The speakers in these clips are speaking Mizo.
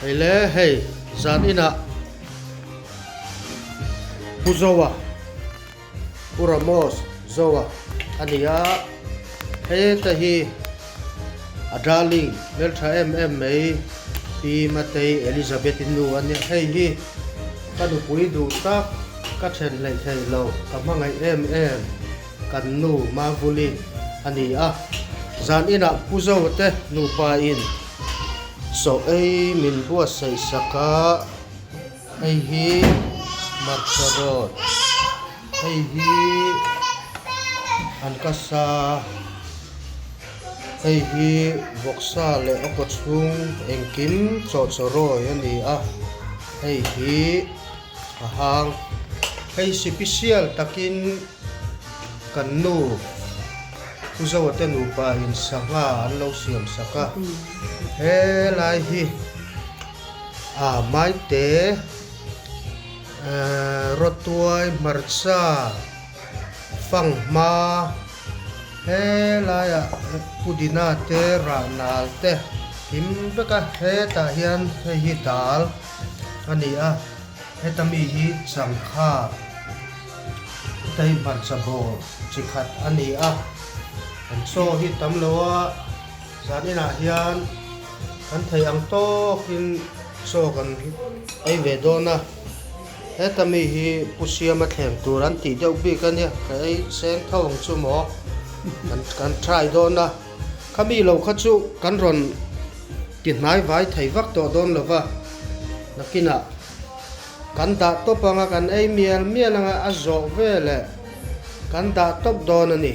Hei le hei zan inah Pu Zoa, Pu Ramos Zoa a ni a, heta hi a darling hmeltha em em mai Pi Matei Elizabeth-i nu a nia. Hei hi ka nupui duh tak, ka then hleih theih lo, ka hmangaih em em. Kan nu Mavuli a ni a, zan inah Pu Zo te nupa in chaw ei min buatsaih sak a, hei hi hmarcha rawt, hei hi an ka sa, hei hi vawksa leh a kaw chhung engkim chaw chaw rawi a ni a, hei hi. A hang. Hei sipisial takin kan nu Pu Zoa te nupa in sangha an lo siam sak a, helai hi a maite rawtuai hmarcha fanghma helaiah pudina te rahnal te kim vek a, hetah hian hei hi dal. A ni a, heta mi hi changkha heta hi hmarcha bawr chi khat a ni a, kan chaw hi tam lo a, zan inah hian kan theih ang tawkin chaw kan ei ve dawn a, heta mi hi pu siama thleng tur an tih deuh bik a nia, ka ei seng tho ang chu maw kan try dawn a. Khami lo kha chu kan rawn ti hnai vai thei vak tawh dawn lo va, nakinah kan dah tawp anga kan ei mial mial anga a zawh veleh kan dah tawp dawn a ni.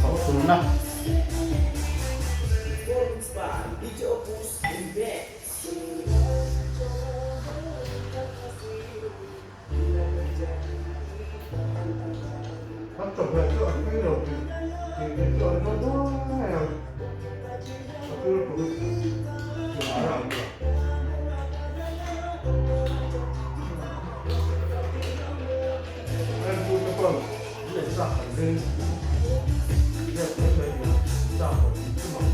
Thawhthumna. Kan chawhmeh chu a tui lo tih tih te chu an dawn dawn mai ang. A tui lutuk hi tih a ang lo. Heng tu te pawn an ei chak an ring. Riak mai mai nia chak lo tih chu mak.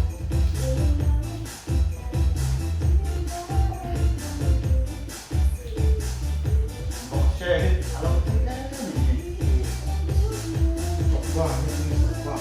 Bawkche hi a lo tui em a nih hi. Chawkva hi a ni chawkva.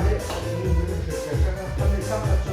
hi min hrilh ve hrek a, khami tak kha chu.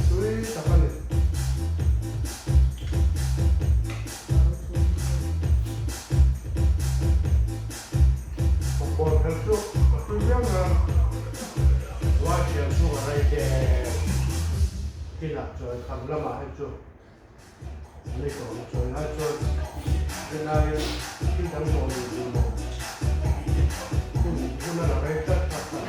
Tui tak a ni. Bawkbawn phel chu a tui viau mai a, Uai thiam chhung a rei te kinah chuan kham lamah hei chu an ei tawh ang chawi lai chuan rinaiin thil dang tawh ni duh maw hun hun a la rei tlat tlat a.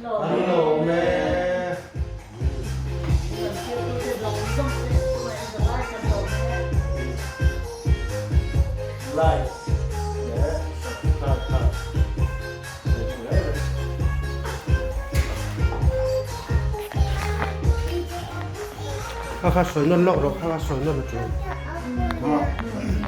Kan lawm e. Like leh subscribe kha sawi chu reng reng. Kha kha sawi nawn lawk rawh, kha kha sawi nawn a ṭul.